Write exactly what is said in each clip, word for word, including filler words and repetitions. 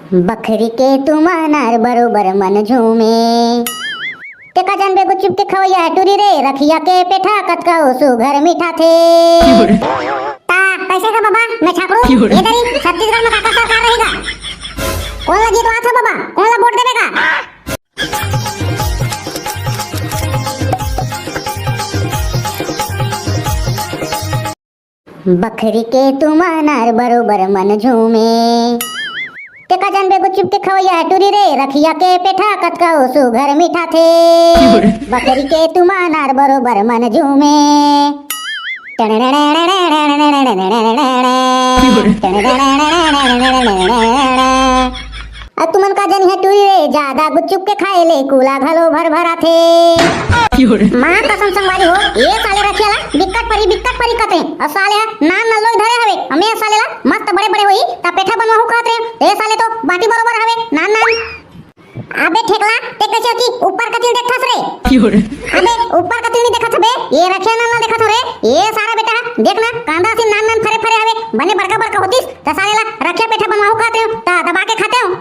बखरी के तुमानार बरोबर मन झूमे। तेका जानबे गुपचुप के खवैया टूरी रे, रखिया के पेठा कतका ओ सुघर मीठा थे। ता कैसे का बाबा, मैं छापड़ू? ये दरी छत्तीसगढ़ में काकर सरकार रहेगा? कौन ला जितवात हो बाबा, कौन ला वोट देवेगा? बखरी के तुमानार बरोबर मन झूमे। तेका जानबे गुपचुप के खवैया टूरी रे, रखिया के पेठा कतका ओ सुघर मीठा थे। बखरी के तुमानार बरोबर मन झूमे। अब तुमन का जनिहा टूरी रे, जादा गुपचुप के खाए ले कूला घलो भर भर आथे। माँ कसम संगवारी हो, ए साले रखिया ला बिक्कट परी, बिक्कट परी कथे। अउ साले ह नान नल्लो धरे हवे, अमे ए साले ला मस्त बड़े बड़े होई, ता पेठा बनवाहू कहत रे। ए साले तो बाटी बरोबर हवे, नान नान। अबे ठेकला, ते कैसे की ऊपर कतिल देखथस रे? अबे ऊपर कतिल नहीं देखत हबे, ए रखिया नल्ला देखत हो रे। ए सारा बेटा, देख ना, कांदा सी नान नान फरे फरे हवे, बने बड़का बड़का होतिस, त साले ला रखिया पेठा बनवाहू कहत रे, त दबा के खाते हो।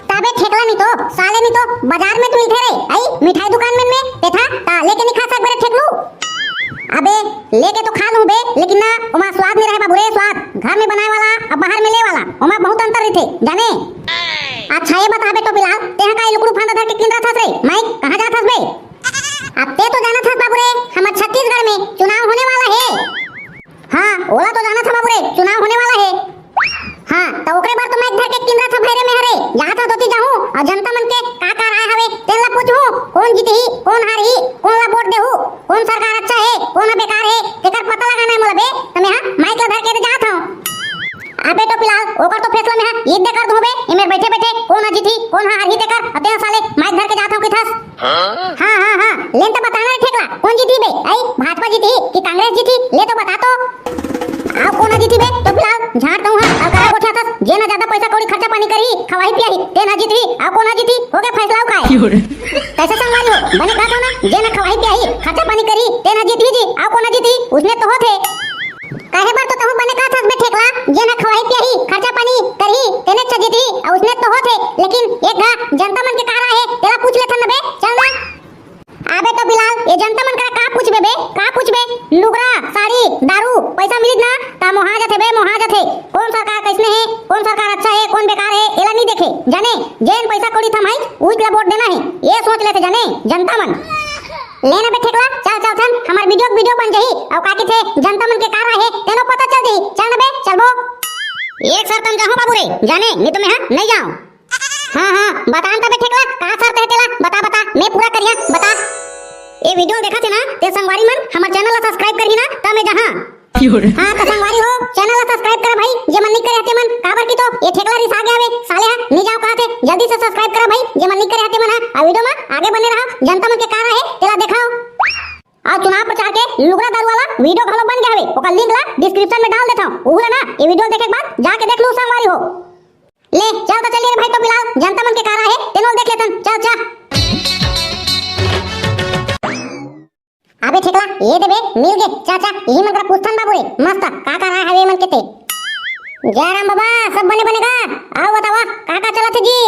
तबे ठेकला नहीं तो, साले नहीं तो, बाजार में तो मिलथे रे, आई मिठाई दुकान में, में पेठा, ता लेके नहीं खा सकबे रे ठेकलू। अबे लेके तो खा लूं बे, लेकिन ना, ओमा स्वाद नहीं रहे बाबू रे, स्वाद। घर में बनाए वाला, अब बाहर में ले वाला, ओमा बहुत अंतर रहिथे, जाने? अच्छा ये बता बे टोपीलाल, तेहा का ए लुकड़ू फांदा धर के किंदरा थस रे? माइक, कहाँ जात हस बे? अब ते तो जानत हस बाबू रे, हमर छत्तीसगढ़ में चुनाव होने वाला हे। हाँ, ओला तो जानत हस बाबू रे, चुनाव होने वाला हे। हाँ, तो ओकरे बर तो माइक धर के किंदरा थस भैरे में हरे, जहाँ था धोती जाहूँ और जनता मन के का का राय हवे, तेन ला पूछहूँ, कौन जीतही, कौन हारही, कौन ला वोट देहू, कौन सरकार अच्छा हे, कौन ह बेकार हे, तेकर पता लगाना हे मोला बे, तो मैं हा माइक ला धर के दे जात हूँ। अबे टोपीलाल, ओकर तो फैसला मैं हा ईद दे कर दूं बे। एमेर बैठे बैठे कोन ह जीतही, कोन ह हारही तेकर, अते साले माइक धर के जात हूं किथस। हाँ हाँ हाँ, लेन तो बताना रे ठेकला, कोन जीतही बे? आई भाजपा जीतही कि कांग्रेस जीतही, ले तो बता तो। आओ कोन ह जीतही बे टोपीलाल, झांट दूं हां, अउ करा गोठियाथस, जेन ह ज्यादा पैसा कौड़ी खर्चा पानी करही, खवाही पियाही, तेन ह जीतही, आओ कोन ह जीतही, हो गया फैसला, अउ काय? कैसे संगवारी हो, बने कहत हो ना, जेन ह खवाही पियाही, खर्चा पानी करही, तेन ह जीतही जी, आओ कोन ह जीतही, उसने तो होथे। कहे बर तो तहूं बने कहत हस बे ठेकला, जेन ह खवाही पियाही, खर्चा पानी करही, तेने अच्छा जीतही, अउ उसने तो होथे, लेकिन एक घा जनता मन के का राय हे, तेला पूछ लेथन न बे, चल ना। अबे टोपीलाल, ये जनता मन करा का पूछबे बे, का पूछबे? लुगरा, साड़ी, दारू, पैसा मिलिस ना, ता मोहा जाथे बे, मोहा जाथे। कौन सरकार कैसने हे, कौन सरकार अच्छा हे, कौन बेकार हे, एला नहीं देखे, जाने, जेन पैसा कौड़ी थमाही, उच ला वोट देना हे, ये सोच लेथे जाने, जनता मन। ले ना बे ठेकला, चल चल थन, हमर वीडियो वीडियो बन जाही, अउ का कथे जनता मन के का राय हे, तेनो पता चल जाही, चल ना बे, चलबो। एक शर्त म जाहूं बाबू रे, जाने, नहीं तो मैं हा नहीं जाऊं। हाँ हाँ, बता न त बे ठेकला, का शर्त हे तेला, बता बता, मैं पूरा करिया, बता। ए वीडियो देखत हे ना, ते संगवारी मन, हमर चैनल ला सब्सक्राइब करही ना, त मैं जाहां। हाँ, त संगवारी हो, चैनल ला सब्सक्राइब करा भाई, जे मन नहीं करे हते मन, काबर की तो ये ठेकला रिसा गया बे, साले हा, नहीं जाओ कहा थे, जल्दी से सब्सक्राइब करा भाई, जे मन नहीं करे हते मन हा, आ वीडियो में आगे बने रहा, जनता मन के का राय हे, तेला देखाओ। अउ चुनाव प्रचार के लुगरा दारू वाला वीडियो घलो बन गया हवे, ओकर लिंक ला डिस्क्रिप्शन में डाल देथव, उहू ला ना, ये वीडियो देखे के बाद जाके देख लू संगवारी हो। ले, चल त चलिए रे भाई टोपीलाल, जनता मन के का राय हे, तेनो ल देख लेथन, चल, चल। अबे ठेकला, ये दे बे, मिल गे, चा, चा, यही मन करा पूछथन बाबू रे, मस्त, का का राय हवे ये मन के ते। जय राम बाबा, सब बने बने का? आओ बतावा, का का चलत हे जी?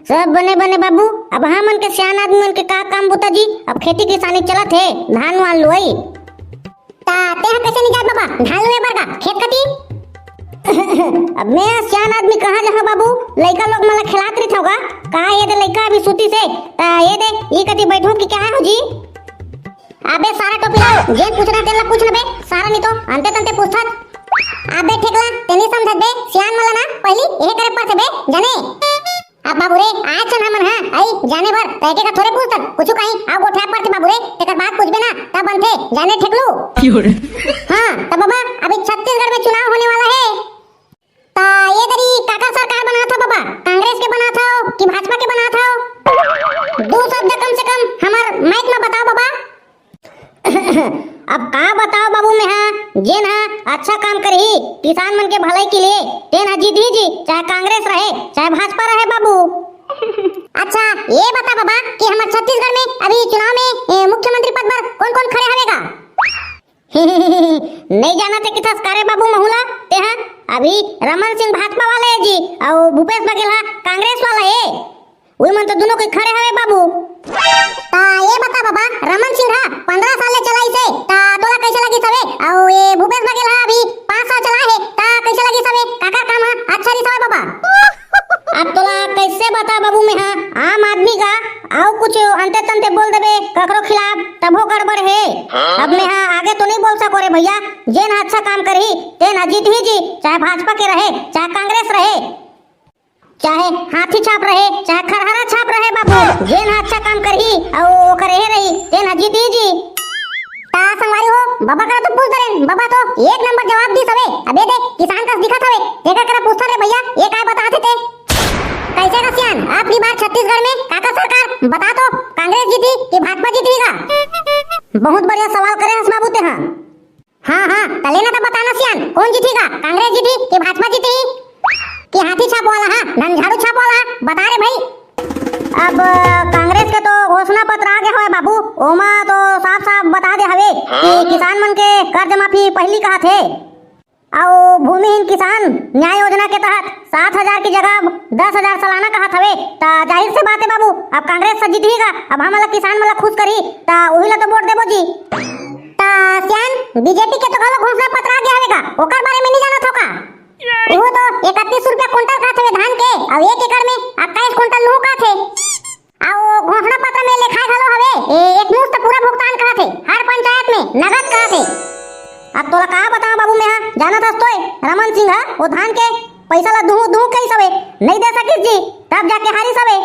सब बने बने बाबू, अब हमन के सियान आदमी मन के का काम बुता जी, अब खेती किसानी चलत हे, धान वान लुवई। ता तेहा कैसे नहीं जात बाबा, धान लुए बर का खेत कती? अब मैं सियान आदमी कहाँ जाहूँ बाबू, लइका लोग मन ला खिलात रहिथव का? का ये दे लइका अभी सूती से, ता ये दे ई कती बैठो कि क्या हो जी? अबे सारा टोपीलाल, जेन पूछना तेन ला पूछ न बे, सारा नहीं तो अंते तंते पूछथस। अबे ठेकला, तेनी समझत बे, सियान मन ला ना पहली यही करे पड़थे बे, जाने? अब बाबू रे, आज चल हमन हा, आई, जाने बर, तय के का थोड़े पूछथन, कुछु कहीं, आओ गोठिया पड़थे बाबू रे, तेकर बाद पूछबे ना, तब बनथे, जाने ठेकलू। हाँ, तब बाबा, अभी छत्तीसगढ़ में चुनाव होने वाला हे। ता ये दरी काकर सरकार बनात हो बाबा, कांग्रेस के बनात हो कि भाजपा के बनात हो? दो शब्द कम से कम हमर माइक में बताओ बाबा। अब का बताओ बाबू, मैं हा, जेन हा अच्छा काम करही किसान मन के भलाई के लिए, तेन हा जीतही जी, चाहे कांग्रेस रहे, चाहे भाजपा रहे बाबू। अच्छा, ये बता बाबा कि हमर छत्तीसगढ़ में अभी चुनाव में, ए, मुख्यमंत्री पद पर कौन-कौन खड़े हवे गा? नहीं जाना थे किथस का रे बाबू महूला, ते हा? अभी रमन सिंह भाजपा वाला हे जी, अउ भूपेश बघेल हा कांग्रेस वाला हे। उही मन तो दुनों के खड़े हवे बाबू। ता ये बता बाबा, रमन सिंह हा पंद्रह साल ले चलाइस हे, ता तोला कैसे लगिस हवे? अउ ये भूपेश बघेल हा अभी पाँच साल चलाए हे, ता कैसे लगिस हवे? काकर काम हा अच्छा नइ हवे बाबा? अब तोला कैसे बता बाबू, मैं हा आम आदमी का, अउ कुछ अंते तंते बोल देबे ककरो खिलाफ, तभो गड़बड़ हे। अब मैं हा आगे तो नइ बोल सको रे भैया। जेन हा अच्छा काम करही तेन हा जीतही जी, चाहे भाजपा के रहे, चाहे कांग्रेस रहे, चाहे हाथी छाप रहे, चाहे खरहरा छाप रहे बाबू, जेन हा अच्छा काम करही अउ ओकर एहे रही, तेन हा जीतही जी। ता संगवारी हो, बाबा करा तो पूछ दे रे, बाबा तो एक नंबर जवाब दिस हवे। अबे दे, किसान कस दिखत हवे, तेकर करा पूछथन रे भैया, ये काय बताथे ते? कैसे का सियान, अबकी बार छत्तीसगढ़ में काकर सरकार? बता तो, कांग्रेस जीतही कि भाजपा जीतही का? बहुत बढ़िया सवाल करे हस बाबू ते हा। हाँ, हाँ, त लेना त बताना सियान, कोन जीतही का? कांग्रेस जीतही कि भाजपा जीतही? कि हाथी छाप वाला हा, धन झाड़ू छाप वाला हा? बता रे भाई। अब कांग्रेस के तो घोषणा पत्र आ गे हवे बाबू, ओमा तो साफ साफ बता दे हवे कि किसान मन के कर्ज माफी पहिली कहत हे, अउ भूमिहीन किसान न्याय योजना के तहत सात हजार की जगह अब दस हजार सालाना कहत हवे। त जाहिर से बात हे बाबू, अब कांग्रेस से जीतही का, अब हमन ला किसान मन ला खुश करही, त उही ला तो वोट देबो जी। त सियान, बीजेपी के तो घलो घोषणा पत्र आ गे हवे का, ओकर बारे में नइ जानत हो का? वो तो इकतीस रुपया कुंटल कहत हवे धान के, अउ एक एकड़ में अट्ठाईस कुंटल लूहूं कहत हे। अउ घोषणा पत्र में लिखाय घलो हवे, ए, एक मुश्त पूरा भुगतान कहत हे हर पंचायत में, नगद कहत हे। अब तोला का बतावं बाबू, मैं हा जानत हस तोय, रमन सिंह हा वो धान के पैसा ला दुहूं दुहूं कहिस हवे, नइ दे सकिस जी, तब जाके हारिस हवे।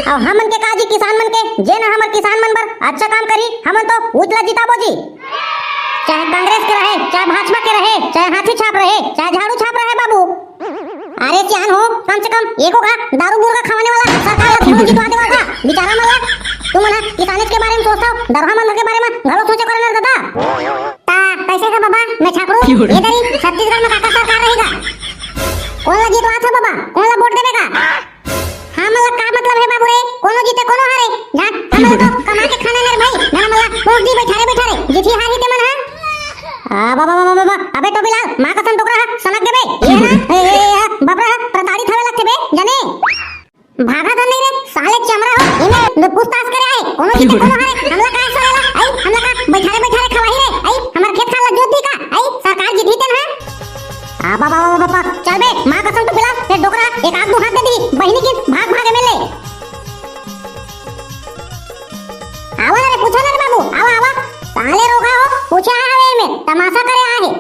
अउ हमन के का जी, किसान मन के, जेन हमर किसान मन बर अच्छा काम करही, हमन तो उच ला जिताबो जी। चाहे कांग्रेस के रहे, चाहे भाजपा के रहे, चाहे हाथी छाप रहे, चाहे झाड़ू छाप रहे बाबू। अरे सियान हो, कम से कम एको घा दारू मुर्गा खवाने वाला सरकार ला तो जितवा देवा का, बिचारा मन ला। तुमन हा किसानेच के बारे में सोचथव, दरहा मन के बारे में घलो सोचे करे ना दादा। ता कैसे का बाबा, मैं छापरू? ये दरी छत्तीसगढ़ में काकर सरकार रही का? कोन ला जितवाथव बाबा, कोन ला वोट देबे का? हमन ला का मतलब हे बाबू रे, कोनो जीते कोनो हारे, झाट, हमन ला तो कमा के खाना हे रे भाई, ना हमन ला वोट दी बैठा रे, बैठा रे, जीतही हारही ते मन हा। आ, बाबा, बाबा, बाबा, अबे टोपी लाल, माँ कसम डोकरा हा, सनक देबे। ये ना, ए, ए, ए, बाप रे, प्रताड़ित हवे लगथे बे, जाने। भागा धन नहीं रे, साले चमरा हो, इन्हें पूछताछ करे आए, कोनो जीते कोनो हारे, हमला का साले ला, आई, हमला का बैठारे बैठारे खवाही रे, आई, हमर खेत खार ला जोत दी का, आई, सरकार जीतही तेन हा। आ, बाबा, बाबा, बाबा, चल बे, माँ कसम तो बिलास, ते डोकरा, एक आध दू हाथ दे दी, बहिनी की भाग भाग एमएलए। आवा ना रे, पूछा ना रे बाबू, आवा, आवा, साले रोगा हो, पूछे आए हवे में, तमाशा करे आए हे।